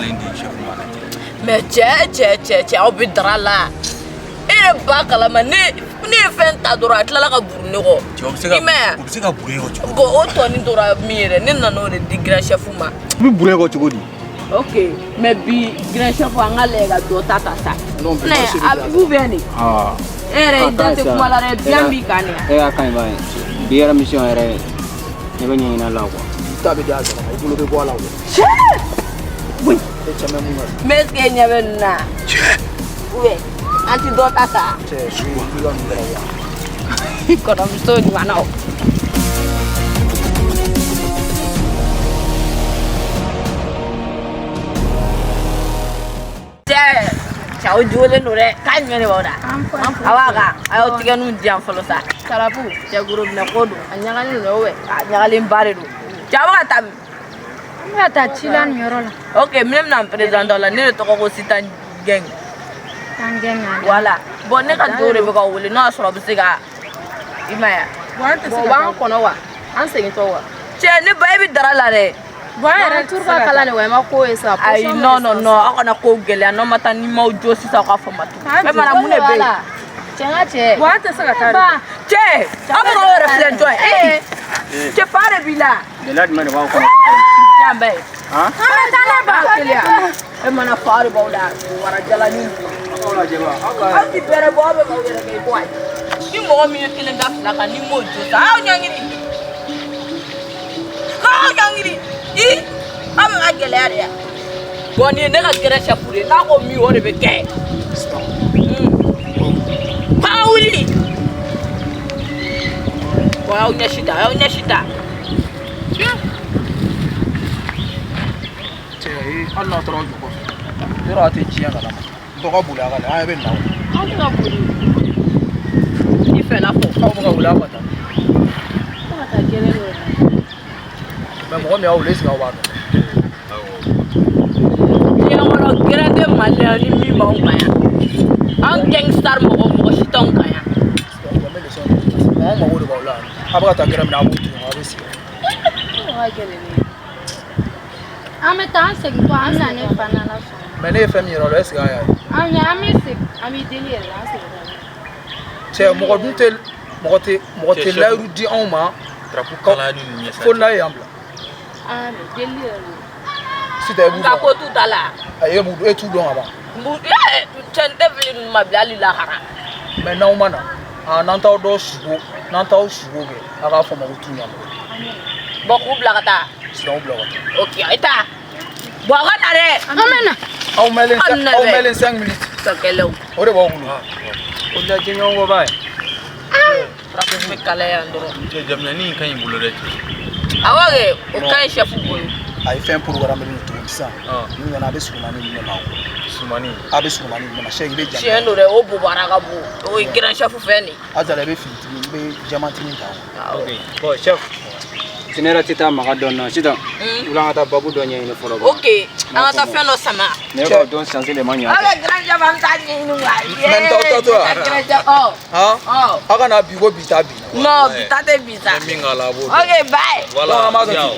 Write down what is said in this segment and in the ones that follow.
dafalen di chef ma lajɛ. Mais cɛ cɛ cɛ cɛ, aw bɛ dara la. E yɛrɛ b'a kalama, ne ye fɛn ta dɔrɔn, a tilala ka buru ne kɔ. Cɛ, o bɛ se ka I m'a ye wa? O bɛ se ka buru e kɔ cogo di? Bon, o tɔnin tora min ye dɛ, ne nana o de di grand chef ma. I bɛ buru e kɔ cogo di? Ok, mais bi grand chef, an ka lajɛ ka dɔ ta ta sa. Non, bi Ne ma se a b'u bɛ nin. Ah. E yɛrɛ i da tɛ kuma la dɛ, biyan b'i kan de. E y'a ka ɲi ba ye. Bi yɛrɛ mission yɛrɛ, ne bɛ ɲɛɲini a la quoi. I ta bɛ di a saba ma, i bolo bɛ bɔ a la o. Cɛ! Oui. E cɛ bɛ mun kan? Mais est ce que e ɲɛ bɛ nin na? Ou bien an ti dɔ ta sa? Cɛ, su i ka nin dɔrɔn wa. Kɔnɔmuso ɲumannaw. Cɛ, cɛw jolen don dɛ, k'a jumɛn de b'aw da? A b'a kan, a y'aw tigɛninw di yan fɔlɔ sa. Sarapu, cɛ gorobinɛ ko don, a ɲagalen don dɛ, a ɲagalen ba de don. Cɛ, a bɛ ka taa min? An bɛ ka taa ci la nin yɔrɔ la. Ok, ne bɛna n présenter aw la, ne de tɔgɔ ko Sitan Gɛng. Tan gɛn ɲa. Voilà. Bon, ne ka dɔw de bɛ ka wele, n'o y'a sɔrɔ a bɛ se ka i ma ye wa? Bon, an tɛ se Bon, ka o b'an taa. kɔnɔ wa? An segintɔ wa? Cɛ, ne ba, e bɛ dara la dɛ. Bon, an yɛrɛ Tour ka kalan de wa, i ma ko ye sa. Ayi, non non non, aw kana ko gɛlɛya, n'aw ma taa ni m'aw jo sisan, aw ka fama tugun. E mana mun de bɛ yen? Cɛ, n ka cɛ. Bon, an tɛ se ka taa dɛ. Cɛ, aw bɛ k'aw yɛrɛ filɛ jɔn ye? Ee, cɛ, fa de b'i la. Gɛlɛya jumɛn de b'aw kɔnɔ? Jan bɛɛ. Han? An bɛ taa ne ba teliya. E mana fa de b'aw la, warajalanin ninnu. Aw lajɛ ba. Aw ka Aw ti bɛrɛ bɔ, aw bɛ k'aw yɛrɛ kɛ i ko ayi. Ni mɔgɔ min ye kelen da fila kan, ni m'o jo sa, aw ɲangiri. K'aw ɲangiri. I, aw bɛ ka gɛlɛya de ya. Bon, nin ye ne ka gɛrɛ chef de ye, n'a ko min, o de bɛ kɛ. K'aw wuli. Bon, aw ɲɛsi ta, aw ɲɛsi ta. Cɛ, ee, hali n'a taara aw jɔ kɔfɛ. Yɔrɔ a tɛ diɲɛ kalama. Dɔ ka boli a ka dɛ, an ɲɛ bɛ nin na o. An tɛ ka boli. I fɛ n'a fɔ. Aw bɛ ka wuli aw ka taa. Fo ka taa gɛrɛ dɔ la. Mais mɔgɔ min y'aw wele, est ce que aw b'a dɔn? Diɲɛ kɔnɔ, gɛrɛn tɛ Mali la yan ni min b'anw kan yan. An gang star mɔgɔ, mɔgɔ si t'anw kan yan. Bon, n bɛ leçon di. Anw mago de b'aw la yan. A bɛ ka taa gɛrɛ min na, a b'o to yen, aw bɛ sigi. Ko ka gɛlɛn dɛ. An bɛ taa, an segintɔ, an bɛ na ne fa n'Ala sɔnna. Mais ne ye fɛn min yira aw la, est ce que a y'a ye? An ɲɛ, an bɛ segin. An b'i deli yɛrɛ de, an segintɔ. Cɛ, mɔgɔ dun tɛ mɔgɔ tɛ mɔgɔ tɛ Cɛ, chef. layidu di anw ma Drapeau kalayali ninnu ɲɛ sa. fo n'a ye yan bila. Ah, mais deli yɛrɛ don. Sitan, e b'u Nka dɔn. ko t'u ta la. Ayi, e b'u e t'u dɔn ka ban. N b'u ee, cɛ, n tɛ fili ninnu ma bi hali lahara. Mais n'aw ma na, ah, n'an t'aw dɔw sugo, n'an t'aw sugo kɛ, a k'a fɔ ma ko t'u ɲɛmɔgɔ. Bon, k'u bila ka taa. Sisan, aw bila ka taa. Ok, a ye taa. Bon, a ka na dɛ. An bɛ na. Aw mɛnlen Hali ne aw bɛ. mɛnlen 5 minutes. Sɔkɛlɛw. O de b'aw bolo. O la jɛɲɔgɔn kɔ ba ye. Drapeau bɛ kalaya yan dɔrɔn. Cɛ, jaminɛni in ka ɲi bolo dɛ cɛ. Awɔ kɛ, o ka ɲi chef bolo. A ye fɛn programme don cogo di sisan? Ah. N'u nana, a bɛ surumani di ne ma o. Sumani. A bɛ surumani di ne ma. Sɛki, i bɛ Tiɲɛ jama. don dɛ, o bobara ka bon. O ye grand chef fɛn de ye. Azala, i bɛ finitigi, i bɛ jɛmantigi ta o. Awɔ. Ok. Bon chef. Ne yɛrɛ tɛ taa maga dɔɔnin na sisan. Wula an ka taa babu dɔ ɲɛɲini fɔlɔ. Ok, an ka taa fɛn dɔ sama. Ne b'a dɔn chance de ma ɲɛ. Aw bɛ grand chef, an bɛ taa ɲɛɲini wa. Mais n t'aw taatɔ yan. Grand chef, ɔ. Han? Ɔ. Aw kana bi ko bi ta bi. Non, bi ta tɛ bi sa. N ye min k'a la, a b'o dɔn. Ok, bye. Voilà. Non, an b'a kɛ ten. Ciao.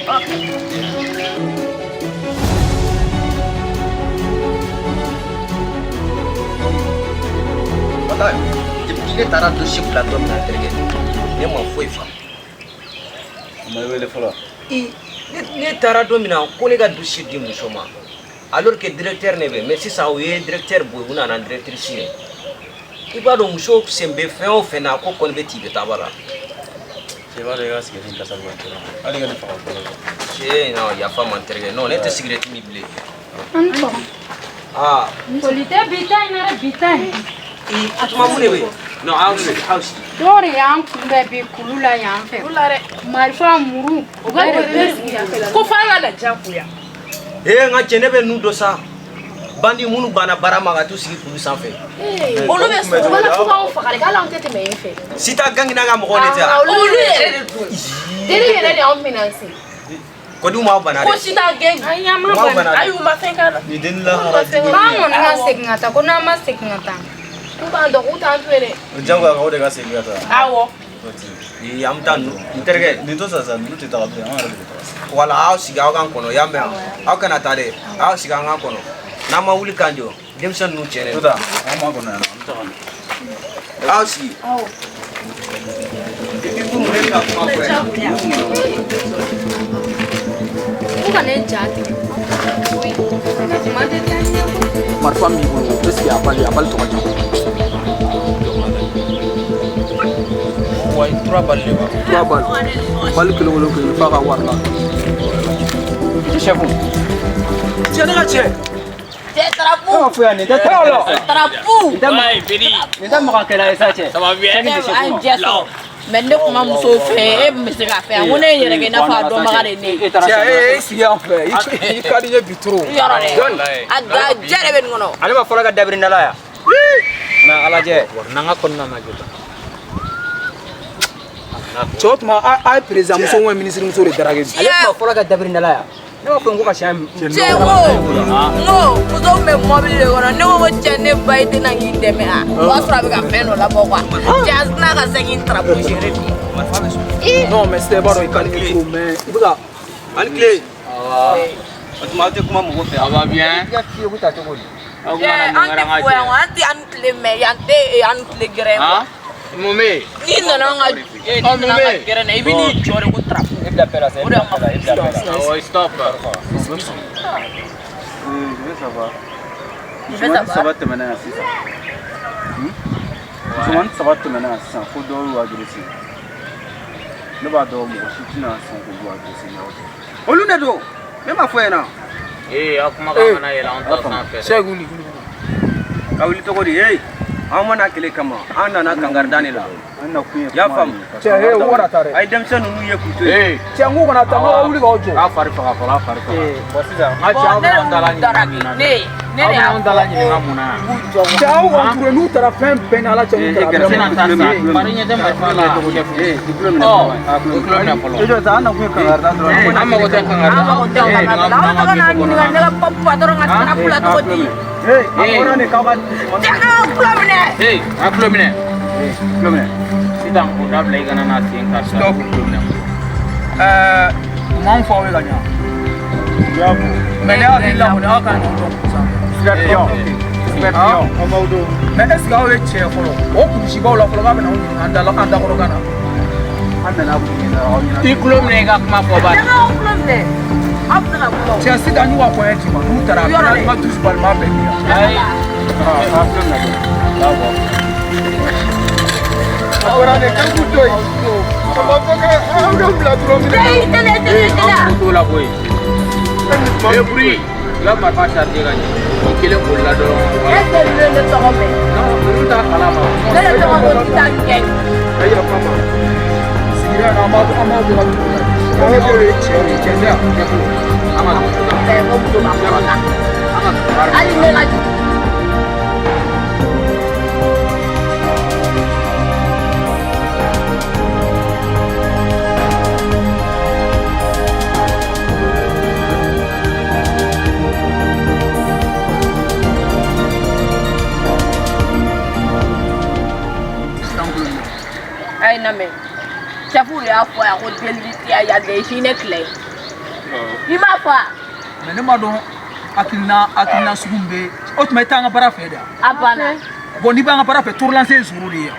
Walayi, depuis ne taara dossier bila don min na, n terikɛ, ne ma foyi faamu. A ma wele fɔlɔ. I ne taara don min na ko ne ka dossier di muso ma, alors que directeur ne bɛ, mais sisan u ye directeur bɔ yen, u nana directrice ye. I b'a dɔn muso sen bɛ fɛn o fɛn na, ko kɔni bɛ ci bɛ taa ba la. Cɛ, b'a dɔn i ka sigɛriti kasa bɛ ka tɛmɛ. Hali ka ne faga fɔlɔ. Cɛ, non, yafa ma n terikɛ, non, ne tɛ sigɛrɛti min bilen. An sɔgɔma. Aa. Foli tɛ bi ta in na dɛ, bi ta in. I Fatuma, mun de bɛ yen? Non, aw sigi, aw sigi. Dɔw de y'an kunbɛn bi kulu la yan fɛ. Kulu la dɛ. Marifa, muru. O ka bɛɛ sigi yan fɛ. Ko f'an ka na diyagoya. Ee, n ka cɛ, ne bɛ nun dɔn sa. Bandi minnu banna baara ma ka t'u sigi kulu sanfɛ. Olu bɛ sɔrɔ wala fo k'anw faga de, k'ale anw tɛ tɛmɛ yen fɛ. Sita gangina ka mɔgɔw de tɛ wa? Olu yɛrɛ de don. Deli yɛrɛ de y'anw financer. Kɔdiw m'aw bana Ko dɛ. Sitan gɛn. Ayi, an ma U m'aw bana. bana dɛ. Ayi, u ma fɛn k'a la. Ni den lahara jugu. K'an kɔni ka segin ka taa, ko n'an ma segin ka taa. K'u b'an dɔn, k'u t'an to yen dɛ. O diyagoya k'aw de ka segin ka taa. Awɔ. Ee an bɛ taa n terikɛ. Nin to sisan ninnu tɛ taga bilen, an yɛrɛ de bɛ taga sisan. Wala aw sigi aw k'an kɔnɔ, y'a mɛn aw kana taa dɛ, aw sigi an k'an kɔnɔ. N'an ma wuli k'an jɔ, denmisɛn ninnu tiɲɛnen don. An b'a kɔnɔ yan, an bɛ taga. Aw sigi. Et puis mun bɛ ka kuma fɔ yan? Ko ka ne ja tigɛ. Kuma tɛ diya n ye. Marifa min b'i bolo, est ce que a bali tɔgɔ jan? Wa 3 balles de b'a. 3 balles. Balle kelen kelen kelen f'a ka wari la. I chef. Cɛ ne ka cɛ. Cɛ tarapu. E ma fɔ yan nin tɛ Tarapu. Nin tɛ maga kɛlɛ ye sa cɛ. Ça va bien. An jɛ sɔrɔ. Mais ne kuma musow fɛ e bɛ se k'a fɛ yan ko ne ye yɛrɛ kɛ i n'a fɔ a dɔnbaga de ye ne ye. Cɛ e sigi yan fɛ i ka di n ye bi trop. Yɔrɔ dɛ. A da jɛ de bɛ nin kɔnɔ. Ale ma fɔlɔ ka dabirindala yan. Na ala jɛ. N'an ka kɔnɔna lajɛ tan. Cɛ o tuma a ye président muso ou ministre muso de darage bi. Ale ma fɔlɔ ka dabirindala yan. Ne b'a fɔ ko ka siɲɛ. Cɛ ko n ko muso min bɛ mɔbili de kɔnɔ ne ko ko cɛ ne ba i tɛna k'i dɛmɛ a o y'a sɔrɔ a bɛ ka fɛn dɔ labɔ quoi cɛ a tɛna ka se k'i tarapu gérer bi. Non mais sisan i b'a dɔn i ka di n ye trop mais i bɛ ka. Ani tile. O tuma aw tɛ kuma mɔgɔ fɛ. Ça va bien. I ka fiye ko ta cogo di? Cɛ an tɛ fo yan an tɛ an tile mɛ yan tɛ an tile gɛrɛ quoi. Mun bɛ yen? N'i nana an ka gɛrɛn na i bɛ n'i jɔ de ko tarapu. E bila bɛɛ la sa, e bila bɛɛ la, e bila bɛɛ la. Awɔ, stop. Je veux savoir. Musomanin 3 tɛmɛna yan sisan. Musomanin 3 tɛmɛna yan sisan ko dɔw y'u adressé. Ne b'a dɔn mɔgɔ si tɛna sɔn k'olu adressé ɲɔgɔn fɛ. Olu de don. Ne ma fɔ ɲɛna. Ee aw kumakan kana yɛlɛ an ta sanfɛ. Sɛki wuli wuli. Ka wuli cogo di? Ee an ma na kɛlɛ kama, an nana kangarida de la. An na kun ye Y'a faamu. Cɛ he u kana taa dɛ. A ye denmisɛn ninnu ye k'u to yen. Cɛ n k'u kana taa n k'aw wuli k'aw jɔ. K'a fari faga fɔlɔ, a fari faga. Bon sisan. N ka cɛ aw bɛna anw dala ɲininka mun na? Ne ne Aw de bɛna y'a anw dala ɲininka mun na? Cɛ aw k'an ture n'u taara fɛn bɛɛ ni Ala cɛ n'u taara. E tɛna taa sa, fari ɲɛ tɛ marifa la. Ee i tulo minɛ fɔlɔ. I tulo minɛ fɔlɔ. E jɔ sa, an na kun ye kangarida dɔrɔn. An mago tɛ kangarida. An mago tɛ kangarida la. Aw bɛ ka n'a ɲininka ne ka patɔrɔn ka tarapu la cogo di? Ee a bɔra de k'aw ka. Cɛ an ka tulo minɛ. Ee a tulo minɛ. Ee tulo minɛ. Sisan o dabila i kana n'a sen kari sa. Stop. U m'anw fɔ aw ye ka ɲa. Mais ne hakili la kɔni aw kan k'o dɔn kun sanfɛ. Scorpion. An b'aw dɔn. Mais est ce que aw ye cɛ fɔlɔ? O kulusibaw la fɔlɔ k'a bɛna aw ɲininka an da an dakɔrɔ kan na. An nana kun ɲini aw ɲɛna. I tulo minɛ i ka kuma fɔ ba. Ne ka tulo minɛ. Aw bɛ se ka kuma o. Cɛ sisan n y'u ka kɔɲɛ d'i ma n'u taara a bɛna n ka dusu balima bɛɛ di yan. Ayi. A tulo minɛ. A bɔra de k'an k'u to yen. A ma fɔ k'aw ka bila dɔrɔn minɛ. Ee tɛlɛ tɛlɛ tɛlɛ. An t'o la koyi. Ee Buri, i ka marifa chargé ka ɲɛ. I kelen bolila dɔrɔn. E tɛ ne tɔgɔ mɛn. Non, olu t'a kalama. Ne de tɔgɔ ko Tita Gɛn. A yafa ma. Sigida in na an b'a an b'aw bɛɛ ka dugu la. Aw ye cɛw ye, cɛ tɛ yan. An ka dugu la. Bɛɛ ko muso b'a kɔrɔ la. An ka dugu la. Hali ne ka. A ye na mɛn. Chef de y'a fɔ yan ko delili tɛ yan yan de ye hinɛ tile ye. I m'a fɔ wa? Mais ne m'a dɔn hakilina sugu min bɛ o tuma i t'an ka baara fɛ de wa? A banna. Bon n'i b'an ka baara fɛ tour lancer ye zéro de ye yan.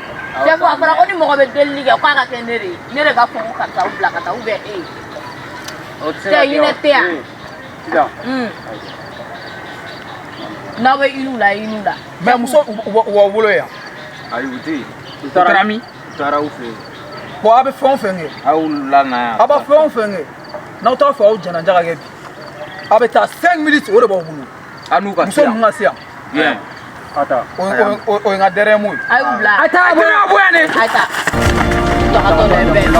Chef a fɔra ko ni mɔgɔ bɛ delili kɛ k'a ka kɛ ne de ye. Ne de ka fɔ ko karisa u bila ka taa ou bien e ye. Cɛ hinɛ tɛ yan. Sisan. N'aw bɛ i n'u la i n'u la. Mais muso u b'aw bolo yan. Ayi u tɛ yen. U taara min? U taara u fɛ yen. Bon a bɛ fɛn o fɛn kɛ. Aw la na yan. A b'a fɛn o fɛn kɛ. N'aw t'a fɛ aw jɛnajɛ ka kɛ bi. A bɛ taa 5 minutes o de b'aw bolo. A n'u ka se Muso yan. ninnu ka se yan. Bien. A ta. O ye n ka dernier mot ye. A y'u bila. A taa bɔ yan a bɔ yan de. A ye taa. Tɔgɔtɔ dɔ ye bɛɛ. Ne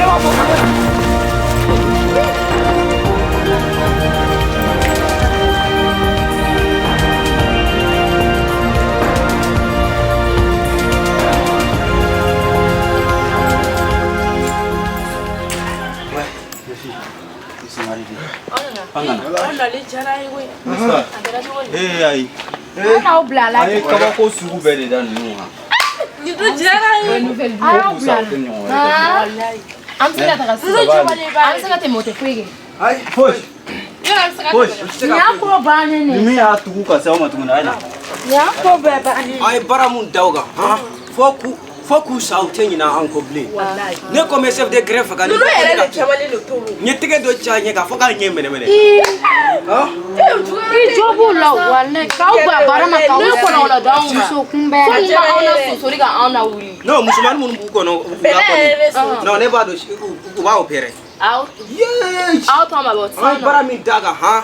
b'a fɔ. Ils sont arrivés. Aw nali diyara n ye koyi. A kɛra cogo di? Eh ayi. An n'aw bila la. An ye kabako sugu bɛɛ de da ninnu kan. Nin dun diyara n ye. A y'aw bila la. An bɛ se ka taga sisan. An bɛ se ka tɛmɛ, o tɛ foyi kɛ. Ayi, foyi. Yɔrɔ an bɛ se ka Foyi. tɛmɛ. Nin y'an ko bannen Ni de. min y'a tugu ka se aw ma tuguni, a ye na. Nin y'an ko bɛɛ bannen. An ye baara mun da o kan han, fo k'u sa, u tɛ ɲinɛ an kɔ bilen. Ne ko n bɛ chef de grève faga. Ninnu yɛrɛ de cɛbalen don t'olu. N ye tɛgɛ dɔ ci a ɲɛ kan fo k'a ɲɛ mɛnɛmɛnɛ. I jo b'u la walayi, k'aw ba baara ma, k'aw Kɔnɔ d'anw ma. Muso kunbɛn. Fo ninnu b'anw na sosori ka anw na wuli. Non, musomanin minnu b'u kɔnɔ u la kɔni, non, ne b'a dɔn u b'a opérer. Aw aw tɔ ma bɔ An ye sisan nɔ. baara min da kan han.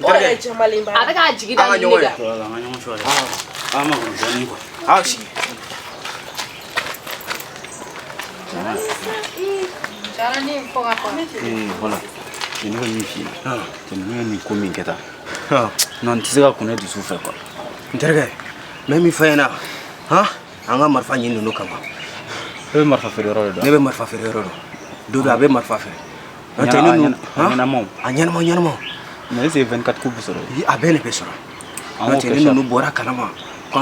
O yɛrɛ cɛbalen ba. A bɛ k'a jigi da An ka ninnu de ɲɔgɔn ye. kan. Voilà, an ka ɲɔgɔn sɔrɔ dɛ. An ma kɔnɔ dɔɔnin quoi. Aw sigi. Ee, voilà. Ne bɛ min f'i ye. Cɛ, ninnu ye nin ko min kɛ tan. Non, n tɛ se ka kun ne dusu fɛ quoi. N terikɛ, n bɛ min fɔ ɲɛna han, an ka marifa ɲini ninnu kama. E bɛ marifa feere yɔrɔ de dɔn. Ne bɛ marifa feere yɔrɔ dɔn. Dɔ bɛ yen, a bɛ marifa feere. N'o tɛ A ne ninnu ɲɛnamaw. A ɲɛnama ɲɛnama. Mais est-ce que 24 coups bɛ sɔrɔ? A bɛɛ de bɛ sɔrɔ. An N'o k'o tɛ kɛ ni sharp. ninnu bɔra kalama ko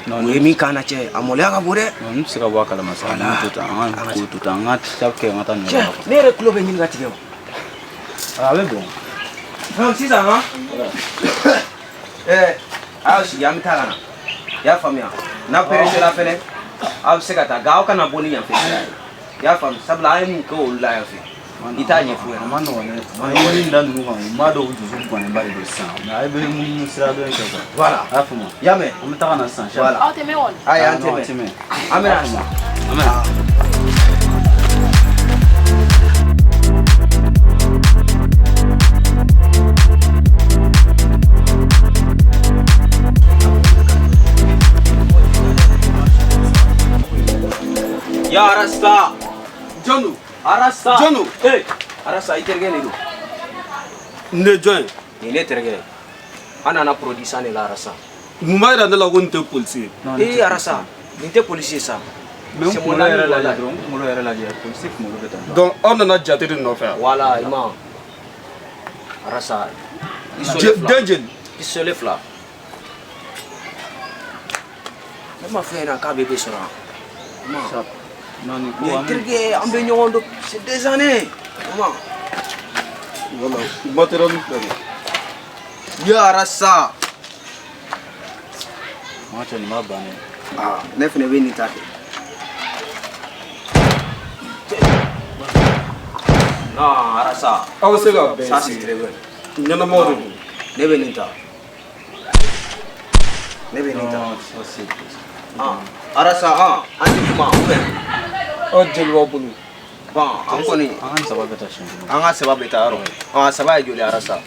u ye min k'an na, cɛ, a maloya ka bon dɛ. Non, n tɛ se ka bɔ a kalama sa. An k'o to tan, an ka ko to tan, an ka sharp kɛ, an ka taa nin Cɛ, yɔrɔ la quoi. ne yɛrɛ tulo bɛ ɲini ka tigɛ o. A bɛ bɔn. Donc sisan han, ɛɛ, a y'aw sigi, an bɛ taa ka na. I y'a faamuya? N'a pressé la fɛnɛ, aw bɛ se ka taa, nka aw kana bɔ ni yan fɛ sira ye. I y'a faamu? Sabula an ye mun kɛ olu la yan fɛ, i t'a ɲɛf'u A ɲɛna. ma nɔgɔn dɛ. An ye min da ninnu kan, u m'a dɔn, u dusu gannenba de don sisan. Mais a bɛ munumunu sira dɔ in fɛ quoi. Voilà. A y'a faamu? I y'a mɛn? An bɛ taga na sisan sharp. Voilà. Aw tɛ mɛn kɔni. Ayi, an Ah, non, tɛ an tɛ mɛn. mɛn. An bɛ na sisan. An bɛ na. Ya Arasta. Jɔn don? Arasta. Jɔn don? Hey, Arasta, i terikɛ de don. Ne jɔn ye? Nin ye ne terikɛ ye. An nana produit san de la, Arasta. Mun b'a yira ne la ko nin tɛ polisi ye? Ee Arasta, nin tɛ polisi ye sa. Mais n C'est mon kunkolo ami, yɛrɛ lajɛ voilà. dɔrɔn, n kunkolo yɛrɛ lajɛ, polisi kunkolo bɛ tan. Donc aw nana jate de nɔfɛ yan? Voilà, i ma. Arasta, pistolet fila. Den jeli? Pistolet fila. Ne ma fɔ e ɲɛna k'a bɛɛ bɛ sɔrɔ yan. I ma. Sharp. Non, nin ko Nin an bɛ terikɛ, an bɛ ɲɔgɔn dɔn, c'est des années. I ma. Voilà, matériel filɛ nin ye. Ya Arasta. An ka cɛ, nin b'a ban dɛ. Ah, ne fɛnɛ bɛ nin ta kɛ. Non, Arasta. Aw bɛ se ka bɛn. Ça c'est très bien. Ɲɛnamaw de don. Ne bɛ nin ta. Ne bɛ nin ta. Non, ça c'est Ah, Arasta, ah, an tɛ kuma ou bien? Aw jeli b'aw bolo. Bon, an kɔni An ka nin saba bɛɛ ta siɲɛ kelen. An ka saba bɛ taa yɔrɔ. Ah, saba ye joli, Arasta?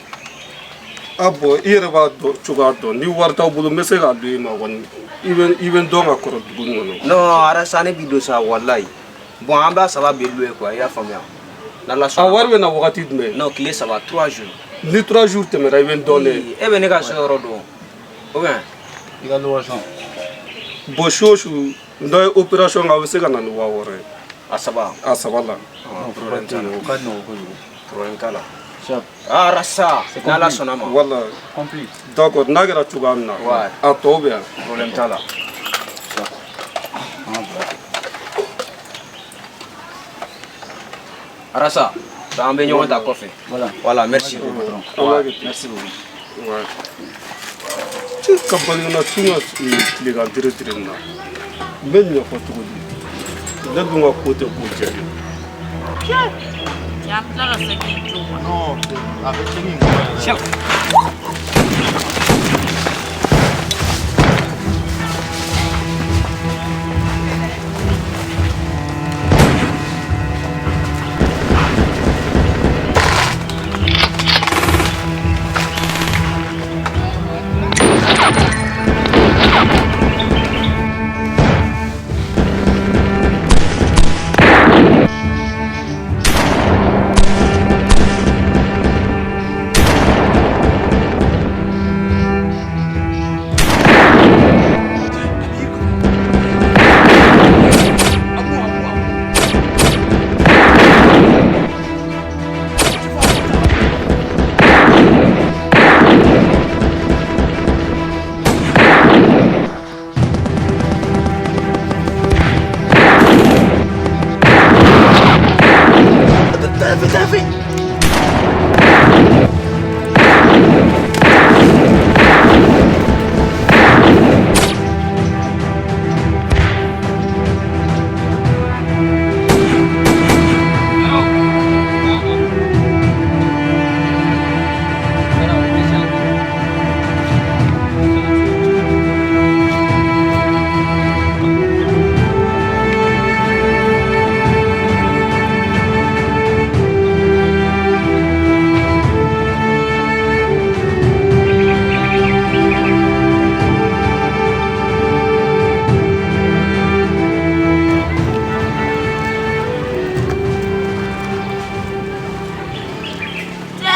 A bɔn, i yɛrɛ b'a dɔn cogoya dɔn, ni wari t'aw bolo, n bɛ se k'a don i ma kɔni. I bɛ n dɔn ka kɔrɔ dugu in kɔnɔ. Non, Arasta, ne b'i don sa, walayi. Bon, an b'a saba bɛɛ louer quoi, i y'a faamuya? N'Ala A sɔnna. wari bɛ na wagati jumɛn? Non, tile 3, 3 jours. Ni 3 jours tɛmɛra, i bɛ n dɔn dɛ. E bɛ ne ka so yɔrɔ dɔn. Ou bien? I ka location. Bon, su o su dɔ ye opération kɛ, a bɛ se ka na ni 6000 ye. A saba. A saba la. Non, problème t'a la. O ka nɔgɔn kojugu. Problème t'a la. Sharp. Ah, Arasta, C'est n'Ala compris. sɔnna ma. Wala. Compris. D'accord, n'a kɛra cogoya min na. Ouais. A tɔw bɛ yan. Problème t'a la. Sharp. An ka bila ten. Arasta, donc an bɛ ɲɔgɔn ta kɔfɛ. Voilà. Voilà, merci. Patron. An b'a kɛ ten. Merci beaucoup. Ouais. Ka balimana tun ka tilegan tere tere nin na, n bɛ nin ɲɛfɔ cogo di? Ne dun ka ko tɛ ko jɛ de. Cɛ, an bɛ tila ka segin i jɔ. Non, a bɛ tiɲɛni in kɔrɔ yɛrɛ.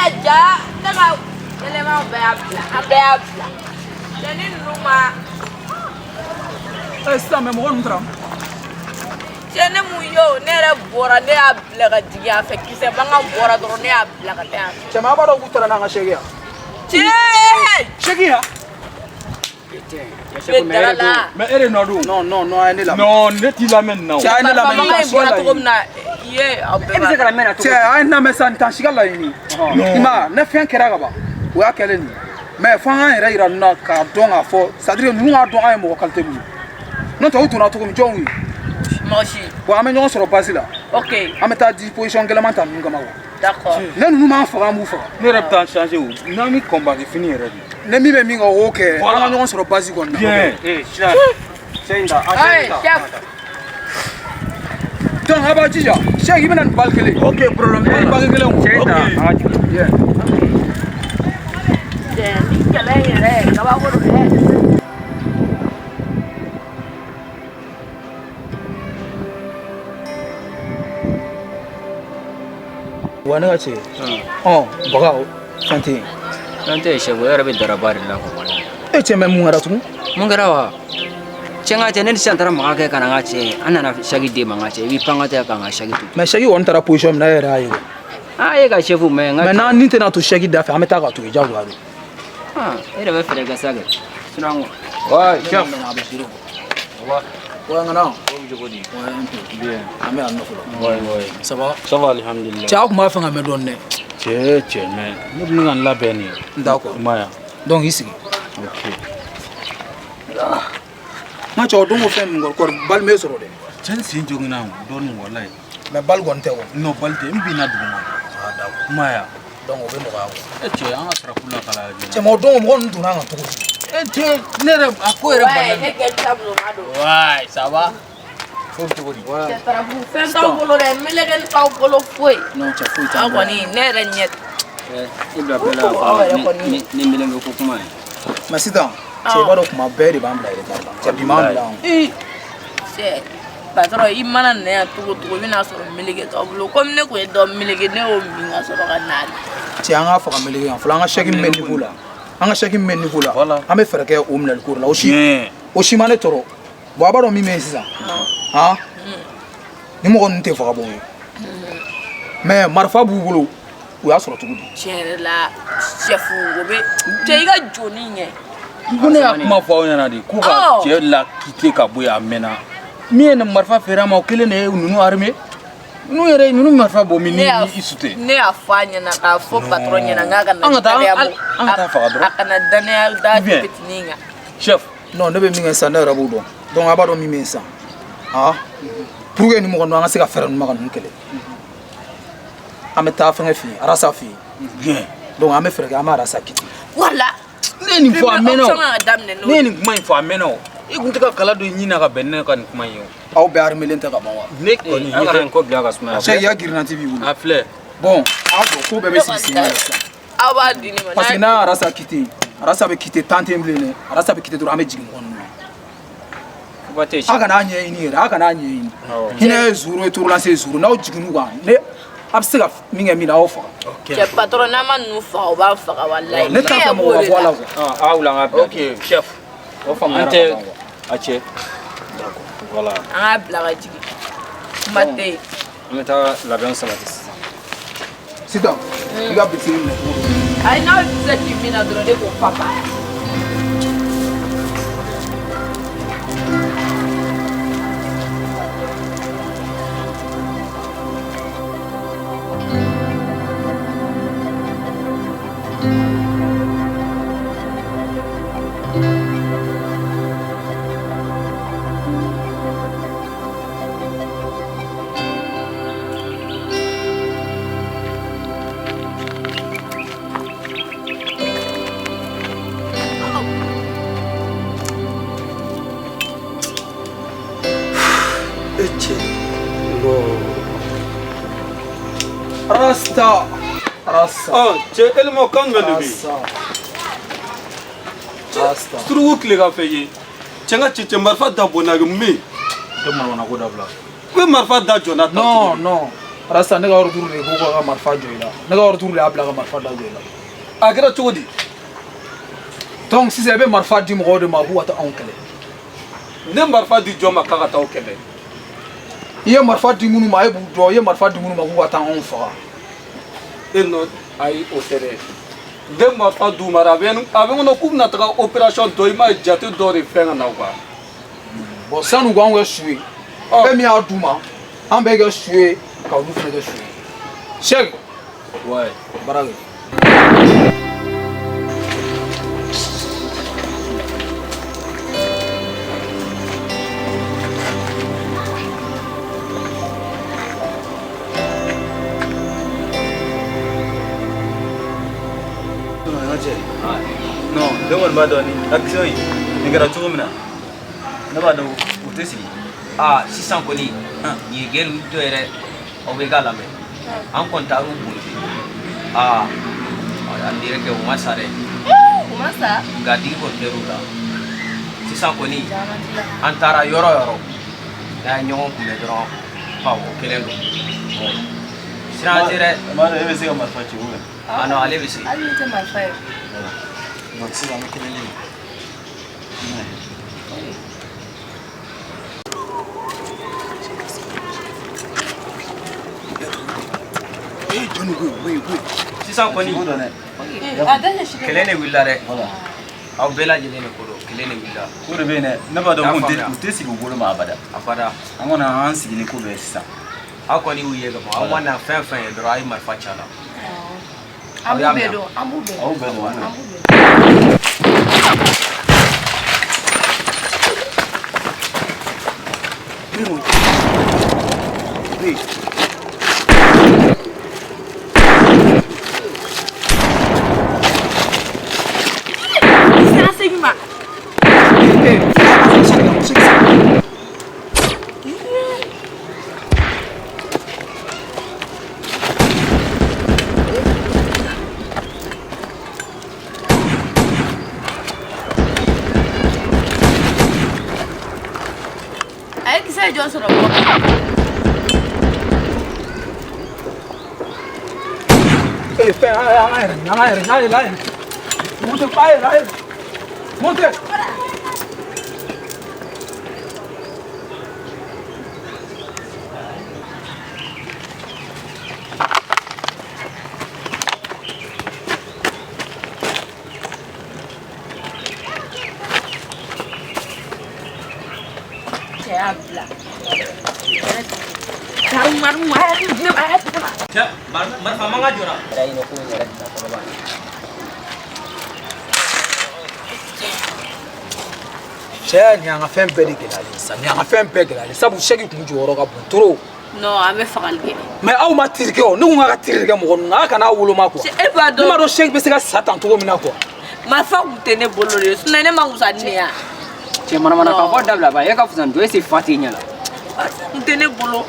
la ja ne ka élément bɛɛ y'a bila, an bɛɛ y'a bila. Cɛ ni ninnu ma. Ɛ sisan mɛ mɔgɔ ninnu taara. Cɛ ne mun ye o, ne yɛrɛ bɔra, ne y'a bila ka jigin a fɛ, kisɛ mankan bɔra dɔrɔn ne y'a bila ka taa yan fɛ. Cɛ mais a b'a dɔn k'u taara n'an ka sɛki yan. Cɛ! Sɛki yan. Bɛ dara la. Mais e de nɔ don. Non non non, a ye ne lamɛn. Non, ne t'i lamɛn nin na o. Cɛ a ye ne lamɛn nin Mankan t'an in si ka bɔra cogo laɲini. min na, i ye aw bɛɛ E bɛ se ka lamɛn na cogo Cɛ a ye n lamɛn sa, nin t'an si ka laɲini. I m'a ye, ne fɛn kɛra ka ban, o y'a kɛlen nin ye. Mais fo an k'an yɛrɛ yira ninnu na k'a dɔn k'a fɔ, c'est à dire ninnu k'a dɔn an ye mɔgɔ qualité mun ye. N'o tɛ u donna cogo min, jɔnw ye. Mɔgɔ si. Bon, an bɛ ɲɔgɔn sɔrɔ base la. Ok. An bɛ taa disposition gɛlɛman ta ninnu kama quoi. D'accord. Ne ninnu m'an faga, an b'u faga. Ne yɛrɛ bɛ taa changer o. N'an bɛ combat kɛ fini yɛrɛ de. Ne min bɛ min kɛ, o k'o kɛ. Voilà. An ka ɲɔgɔn sɔrɔ base kɔnɔna. Bien. Eh, sisan cɛ in ta, an cɛ Hey, in ta. chef. Donc a b'a jija. Cheikh, i bɛna nin bali kelen. Ok, problème t'a Nin la. bali kelen o. Cɛ in ta, an ka jigin. Bien. Cɛ ni kɛlɛ in yɛrɛ kabako don dɛ. Wa ne ka cɛ. Ɔ baga fɛn tɛ yen. Fɛn tɛ yen chef, e yɛrɛ bɛ daraba de la quoi. E cɛ mɛ mun kɛra tugun? Mun kɛra wa? Cɛ n ka cɛ, ne ni sisan taara maga kɛ ka na n ka cɛ, an nana saki d'e ma n ka cɛ, i b'i pan ka taa ka n ka saki to. Mais sɛki kɔni taara position min na, e yɛrɛ y'a ye o. Ah, e ka chef mais n ka Mais n'an ni tɛna to sɛki da fɛ, an bɛ taa ka to yen diyagoya don. Ah, e yɛrɛ bɛ fɛɛrɛ kɛ sa kɛ. Sinon Ouais, chef. Ouais, ŋana. O bɛ cogo di? Ouais, un peu. Bien. An bɛ yan nɔ fɔlɔ. Ouais, ouais. Ça va? Ça va, alhamdulillah. Cɛ, aw tun b'a fɛ ka mɛn dɔɔni dɛ. Cɛ cɛ mais ne bɛ ka n labɛn nin ye. D'accord. I m'a ye wa? Donc i sigi. Ok. N ka cɛ, o don ko fɛn ninnu kɔni kɔri bali m'e sɔrɔ dɛ. Cɛ n sen joginna dɔɔni walayi. Mais bali kɔni tɛ kɔni. Non, bali tɛ, n binna duguma. Ah d'accord. I m'a ye wa? Donc o bɛ nɔgɔya quoi. E cɛ, an ka saraku la kalaya joona. Cɛ mais o don ko mɔgɔ ninnu donna an kan cogo di? E cɛ, ne yɛrɛ a ko yɛrɛ Ouais, banna. ne kɛ taabolo ma don. Ouais, ça va? Ko bɛ cogo di? Cɛ tarafu fɛn t'aw bolo dɛ, melekɛli t'aw bolo foyi. Non cɛ, foyi Aw t'an bolo. kɔni ne yɛrɛ ɲɛ. I bila bɛɛ la Aw yɛrɛ kɔni. ni ni meleke ko kuma ye. Mais sisan cɛ, i b'a dɔn kuma bɛɛ de b'an bila retard la. Cɛ bi m'an bila anw. Cɛ patron, i mana na yan cogo o cogo, i bɛna sɔrɔ meleke t'aw bolo. Komi ne kun ye dɔ meleke, ne y'o min ka sɔrɔ ka na. Cɛ, an k'a faga meleke kan fɔlɔ, an ka sɛki min bɛ niveau la. An ka sɛki min bɛ niveau la. Voilà. An bɛ fɛɛrɛ kɛ o minɛli ko de la. O si Bien. o si ma ne tɔɔrɔ. Bon, a b'a dɔn min bɛ yen sisan. Han? Ni mɔgɔ ninnu tɛ faga bon ye. Mais marifa b'u bolo. U y'a sɔrɔ cogo di? Tiɲɛ yɛrɛ la chef, o bɛ cɛ i ka joni ɲɛ. Ko ne y'a kuma fɔ aw ɲɛna de k'u ka Ɔ. cɛ la quitter ka bɔ yen a mɛnna. Min ye nin marifa feere a ma, o kelen de ye ninnu armé. Ninnu yɛrɛ ninnu marifa bɔ min ni Ne y'a i su tɛ. ne y'a fɔ a ɲɛna k'a fɔ patron ɲɛna n k'a kana An ka taa- danaya an an ka taa faga dɔrɔn. A kana danaya da Ou bien. petinin kan. Chef. Non, ne bɛ min kɛ sisan, ne yɛrɛ b'o dɔn. Donc a b'a dɔn min bɛ yen sisan. Han? Pour que ni mɔgɔ ninnu an ka se ka fɛɛrɛ ninnu ma ka ninnu kɛlɛ. An bɛ taa fɛngɛ fɛ yen, Arasa fɛ yen. Bien. Donc an bɛ fɛɛrɛ kɛ, an bɛ Arasa quitter. Wala. Ne ye nin fɔ a mɛnna o. Option kan ka daminɛ n'o Ne ye. ye nin kuma in fɔ a mɛnna o. I kun tɛ ka kala don i ɲin na ka bɛn ne ka nin kuma in ye o. Aw bɛɛ armé tɛ ka ban wa? Ne kɔni An kana nin ko bila ka sumaya. Cheikh, i ka girinanti b'i bolo. A filɛ. Bon, a dɔn ko bɛɛ bɛ sigi sen kan sisan. Aw b'a di ne ma. Parce que n'a Arasa quitter, Arasa bɛ quitter temps tɛ yen bilen dɛ. Arasa bɛ quitter dɔrɔn an bɛ jigin mɔgɔ ninnu na. Kuma tɛ A kana ɲɛɲini yɛrɛ, a kana ɲɛɲini. Hinɛ ye zoro ye, tourulance ye zoro. N'aw jiginn'u kan, ne a bɛ se ka min kɛ min na, aw faga. Cɛ patron, n'an ma ninnu faga, o b'an faga walayi. Ne t'a fɛ mɔgɔ ka bɔ a la quoi. Ah, aw la an ka bila. Ok, chef. O faamuyara An ka tɛ ban quoi. a cɛ. Voilà. An k'a bila ka jigin. Kuma tɛ yen. An bɛ taa labɛnw sabati sisan. Sisan, i ka bisiki minɛ cogo di? Ayi, n'aw tɛ se k'i min na dɔrɔn, ne ko papa. E cɛ, non. Rasta. Rasta. Ɔ cɛ, Elima, kan jumɛn de bɛ yen? Rasta. Rasta. Suruku tile ka fɛ ye. Cɛ, n ka cɛ, cɛ marifa da bɔnna, mun bɛ yen? E manamana ko dabila. Ko marifa da jɔnna tan. Non, non. Rasta ne ka ordre de ko ka marifa jɔ i la. Ne ka ordre de y'a bila ka marifa da jɔ i la. A kɛra cogo di? Donc sisan i bɛ marifa di mɔgɔw de ma k'u ka taa anw kɛlɛ. Ne marifa di jɔn ma k'a ka taa aw kɛlɛ? I ye marifa di minnu ma e b'u dɔn, i ye marifa di minnu ma k'u ka taa anw faga. E nɔ ayi o tɛ dɛ. Ne marifa d'u ma dɛ, a bɛ n kɔnɔ k'u bɛna taga opération dɔ i m'a ye jate dɔ de fɛn ka na quoi. Bon san'u k'anw kɛ su ye, e min y'a d'u ma, an bɛɛ kɛ su ye ka olu fana kɛ su ye. Cheikh. Ouais. Baara kɛ. Non, ne kɔni b'a dɔn ni action in nin kɛra cogo min na ne b'a dɔn u tɛ sigi. Aa sisan kɔni nin ye guerre dɔ yɛrɛ aw bɛ k'a lamɛn an kɔni taar'u boli aa an yɛrɛ kɛ u ma sa dɛ. U ma sa? Nka digi kɔni kɛr'u la sisan kɔni an taara yɔrɔ o yɔrɔ n'an ye ɲɔgɔn kunbɛn dɔrɔn o kelen don siran tɛ dɛ. N b'a dɔn e bɛ se ka marifa ci ou bien? Ah non, ale bɛ se. Hali n'i tɛ marifa ye. Donc sisan an bɛ kelen ye. Sisan kɔni kɛlɛ de wulila dɛ. Aw bɛɛ lajɛlen de ko don, kɛlɛ de wulila. Ko de bɛ yen dɛ, ne b'a dɔn k'u tɛ sigi u bolo ma abada. Abada. An kɔni an sigi ni ko bɛɛ ye sisan. Aw kɔni y'u ye ka ban, aw mana fɛn fɛn ye dɔrɔn a ye marifa ci a la. An b'u bɛɛ dɔn, an b'u bɛɛ dɔn. Aw bɛɛ dɔn. An b'u bɛɛ dɔn. A ye kisɛ ye jɔn sɔrɔ bɔ? Eh, fɛn, an yɛrɛ, an yɛrɛ, an yɛrɛ, an yɛrɛ. Monte, a yɛrɛ, a yɛrɛ. Monte. Cɛ y'a bila. Cɛ, marifa mankan jɔra. Cɛ nin y'an ka fɛn bɛɛ de gɛlɛyalen sisan, nin y'an ka fɛn bɛɛ gɛlɛyalen sabu Sɛki kun jɔyɔrɔ ka bon trop. Non, an bɛ fagali kɛ. Mais aw ma tirikɛ o, ne ko n k'a ka tirikɛ mɔgɔ ninnu, a kana woloma quoi. E b'a dɔn. Ne m'a dɔn Sɛki bɛ se ka sa tan cogo min na quoi. Marifa kun tɛ ne bolo de, sinon ne ma wusa ni ne ye. Cɛ manamanakan fɔ dabila ba, e ka fisa ni dɔ ye, e se fa t'e ɲɛ la. Marifa kun tɛ ne bolo.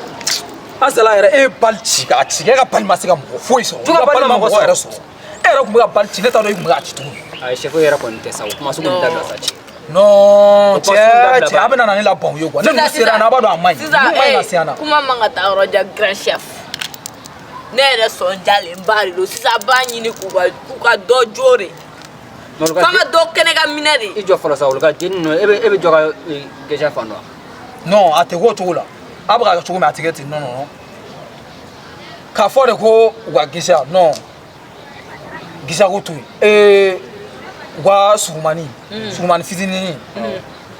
Azala yɛrɛ e ye bali ci k'a ci, e ka bali ma se ka mɔgɔ foyi sɔrɔ. Jɔn ka bali ma mɔgɔ mɔgɔ yɛrɛ sɔrɔ. E yɛrɛ kun bɛ ka bali ci, ne t'a dɔn i kun bɛ k'a ci cogo min. Ayi chef yɛrɛ kɔni tɛ sa, o kuma sugu ninnu dabila sa cɛ. Non, O kuma sugu dabila cɛ ba. a bɛ na ne la ban u ye quoi. Ne ninnu sera yan nɔ, a b'a dɔn a man ɲi. Sisan, Ninnu man ɲi ka se yan nɔ. kuma man ka taa yɔrɔ jan grand chef. Ne yɛrɛ sɔn jalenba de don. Sisan a b'a ɲini k'u ka dɔ jo de. F'an ka dɔ kɛnɛ ka minɛ de. I jɔ fɔlɔ sa, olu ka jeni ninnu, e bɛ jɔ ka gɛsɛ fan dɔn. Non, a tɛ k'o cogo la. A bɛ ka kɛ cogo min a tɛ kɛ ten, non non non. K'a fɔ de ko u ka gɛsɛ, non. Gɛsɛ ko to yen. U ka surumani, surumani fitinin.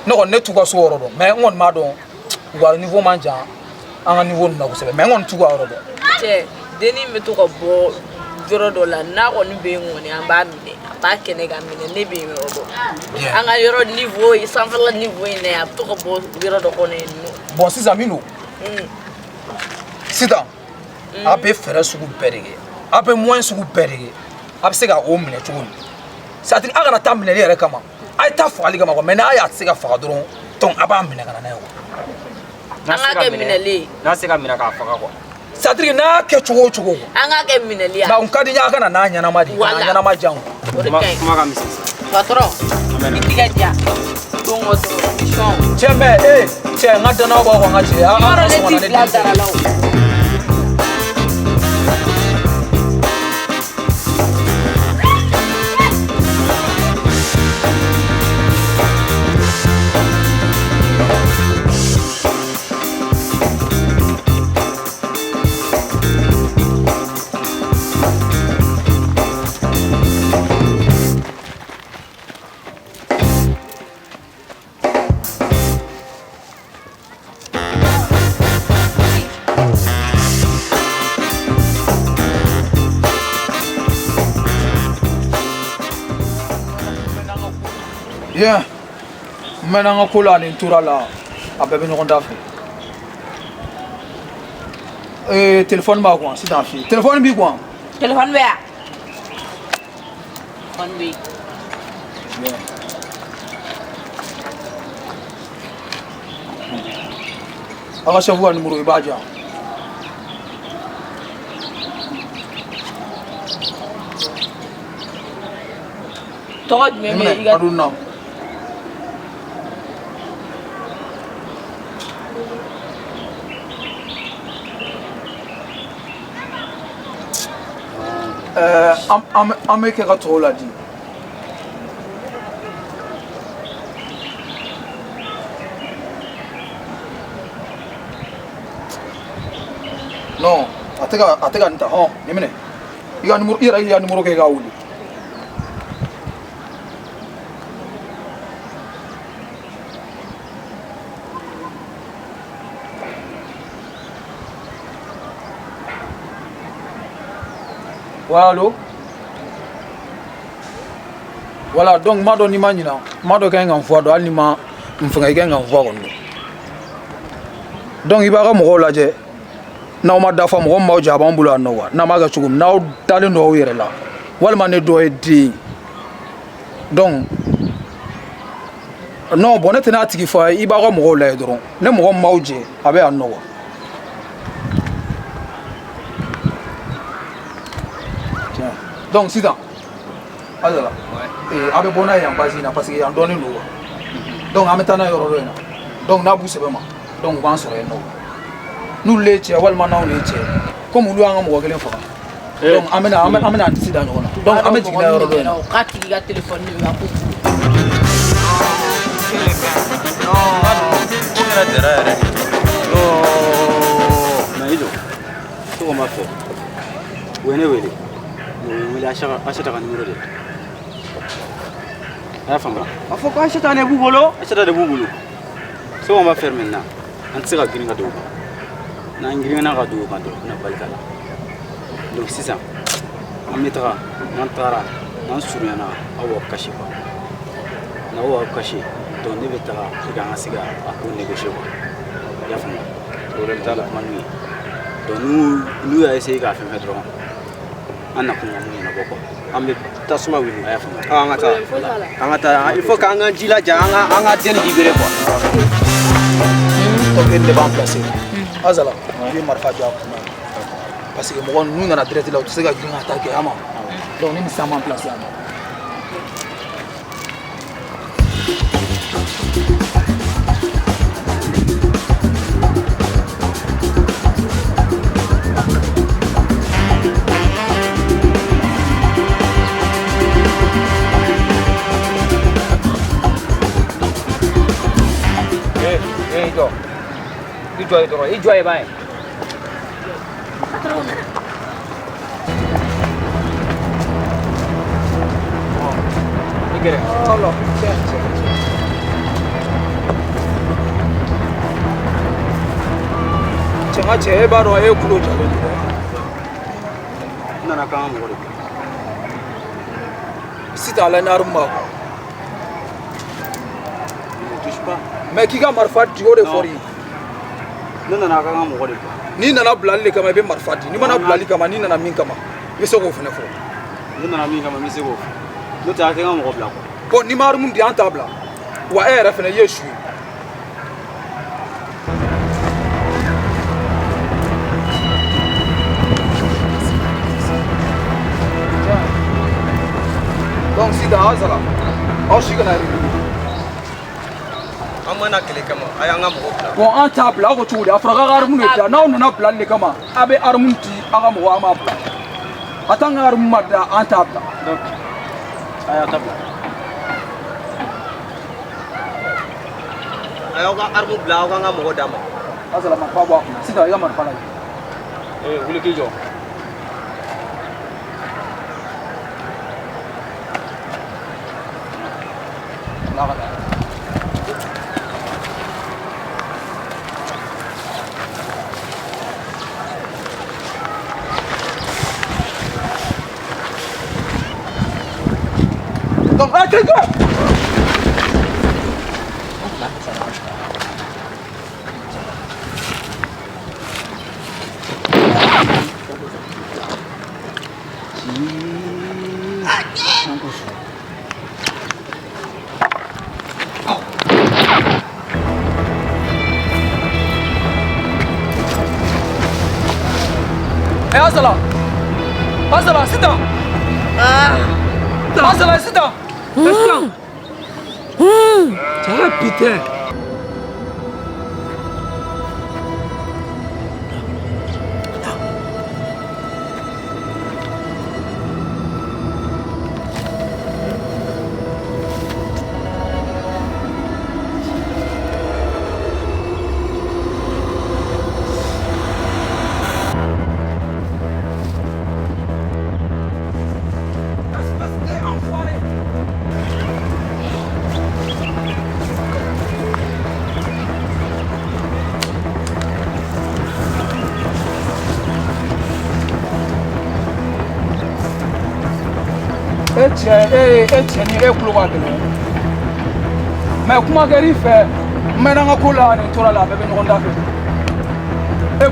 Ne kɔni ne t'u ka so yɔrɔ dɔn, mais n kɔni b'a dɔn u ka niveau man jan an ka niveau ninnu na kosɛbɛ, mais n kɔni t'u ka yɔrɔ dɔn. Cɛ, dennin bɛ to ka bɔ yɔrɔ dɔ la, n'a kɔni bɛ yen kɔni an b'a minɛ, a b'a kɛnɛ ka minɛ, ne bɛ yen yɔrɔ dɔn. An ka yɔrɔ niveau ye sanfɛla niveau in na yen, a bɛ to ka bɔ yɔrɔ dɔ kɔnɔ yen nɔ. Bon sisan min don, sisan a bɛ fɛɛrɛ sugu bɛɛ de kɛ, a bɛ moyen sugu bɛɛ de kɛ, a bɛ se ka o minɛ cogo min. C'est à dire a kana taa minɛli yɛrɛ kama, a ye taa fagali kama quoi, mais n'a y'a tɛ se ka faga dɔrɔn, donc a b'a minɛ ka na n'a ye quoi. An k'a kɛ minɛli ye. N'a se ka minɛ k'a faga quoi. C'est à dire n'a kɛ cogo o cogo quoi. An k'a kɛ minɛli ye. Mais o ka di n ye a ka na n'a ɲɛnama de ye, ka n'a ɲɛnama di yan quoi. O de ka ɲi. Kuma ka misɛn sisan. Patron, i tigɛ di yan. Don o don, sɔn. Cɛ mais cɛ n ka danaya b'aw kan n ka cɛ. I b'a dɔn ne t'i bila dara la o. Bien, n mɛnna n ka ko la ani n tora la, a bɛɛ bɛ ɲɔgɔn da fɛ. Ee, téléphone b'a kun sisan f'i ye, téléphone b'i kun? Téléphone bɛ yan. Téléphone bɛ yen. Bien. Aw ka chef ka numéro, i b'a di yan. Tɔgɔ jumɛn bɛ i ka? A dun na. An bɛ kɛ ka tɔw ladi. Non, a tɛ ka nin ta. Hɔn, nin minɛ. I ka numéro, i yɛrɛ y'i ka numéro kɛ i k'a wele. Ouais, allô? Voilà, donc ma dɔn n'i ma ɲina, ma dɔn ka ɲi ka n fɔ dɔn, hali ni ma n fɛngɛ, i ka ɲi ka n fɔ kɔni dɔn. Donc i b'a ka mɔgɔw lajɛ, n'aw ma dafa, mɔgɔ min b'aw jɛ a b'an bolo yan nɔ quoi. N'an b'a kɛ cogo min, n'aw dalen don aw yɛrɛ la, walima ne dɔ ye den ye. Donc non, bon, ne tɛna a tigi fɔ a ye, i b'aw ka mɔgɔw lajɛ dɔrɔn. Ne mɔgɔ min b'aw jɛ, a bɛ yan nɔ quoi. Tiens. Donc sisan, Azala, a bɛ bɔ n'a ye yan base in na, parce que yan dɔnnen don quoi. Donc an bɛ taa n'a ye yɔrɔ dɔ in na. Donc n'a b'u sɛbɛ ma, donc u b'an sɔrɔ yen nɔ. N'olu ye cɛ walima n'anw de ye cɛ, komi olu y'an ka mɔgɔ kelen faga. Donc an bɛna an disi da ɲɔgɔn na. Donc an bɛ jigin n'a ye yɔrɔ dɔ in na. K'a tigi ka téléphone de bɛ ka ko. Ko kɛra dara yɛrɛ. Mais i jɔ, tɔgɔ ma fɛ. U ye ne wele. U ye n wele Aïssata ka numéro de la. A y'a faamuya? A fɔ ko Aïssata de b'u bolo. Aïssata de b'u bolo. Ce qu'on va faire maintenant, an tɛ se ka girin ka don o kan. N'an girinna ka don o kan dɔrɔn, u bɛna bali ka la. Donc sisan, an bɛ taga, n'an tagara, n'an surunyana, aw b'aw cacher quoi. N'aw b'aw cacher, donc ne bɛ taga pour que an ka se ka a ko négocier quoi. I y'a faamuya? Problème t'a la. Kuma n'u ye. Donc n'u y'a essayer k'a fɛn fɛn dɔrɔn, an nakun ka mun ɲɛnabɔ quoi. An bɛ tasuma wuli. A y'a faamuya? An ka taa. An ka taa. Il faut k'an ka jilaja, an ka den libérer quoi. Ok, ne b'an placer. Azala, i bɛ marifa jɔ a kunna. Parce que mɔgɔ n'u nana direct la, u tɛ se ka girin ka taa kɛ a ma. Donc ni nin san b'an placer yan nɔ. Eh, i jɔ. I jɔ yen dɔrɔn, i jɔ yen ban ye. I gɛrɛ. Allah, tiɲɛ tiɲɛ tiɲɛ. Cɛ, n ka cɛ, e b'a dɔn e kulo jalen don dɛ. N nana k'an ka mɔgɔ de bila. Sisan a la ni arme b'a kɔ. Ne me touche pas. Mais k'i ka marifa di, o de fɔr'i ye. Ne nana k'an ka mɔgɔ de bila. N'i nana bilali de kama, i bɛ marifa di. N'i mana bilali kama, n'i nana min kama, i bɛ se k'o fana fɔ. Ne nana min kama, n bɛ se k'o fɔ. N'o tɛ a tɛ n ka mɔgɔ bila quoi. Bon, n'i ma arme di, an t'a bila. Wa e yɛrɛ fana, i ye su ye. Donc sisan, Azala, aw si kana réveiller. An mana kɛlɛ kama, a y'an ka mɔgɔ bila. Bon, an t'a bila, aw ko cogo di? A fɔra k'a ka arme de da. N'aw nana bilali de kama, a bɛ arme di aw ka mɔgɔ, an b'a bila. A t'an ka arme ma da, an t'a bila. Donc, a y'a ta bila. A y'aw ka arme bila, aw k'an ka mɔgɔ d'a ma. Azala, marifa bɔ a kunna. Sisan i ka marifa lajɛ. Eh, wuli k'i jɔ. Bila ka taa. Donc, ah, quelqu'un! An ko su. Eh Asala! Asala, sisan! Asala, sisan! Sisan! Cɛ putain! E cɛ e e cɛ ni e tulo ka gɛlɛn mais kuma kɛr'i fɛ n mɛnna n ka ko la nin tora la a bɛɛ bɛ ɲɔgɔn da fɛ e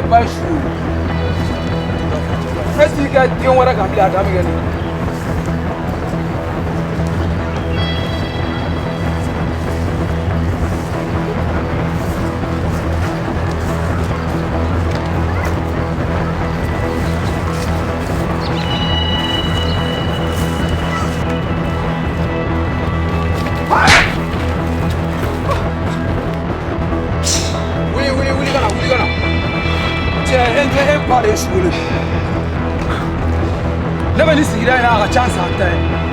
ba ye su ye e t'i kɛ den wɛrɛ kan bilen a dan bɛ kɛ nin ye. Wuli wuli wuli ka na wuli ka na cɛ e tɛ e ba de ye su ye ne bɛ nin sigida in na a ka ca san 10 ye.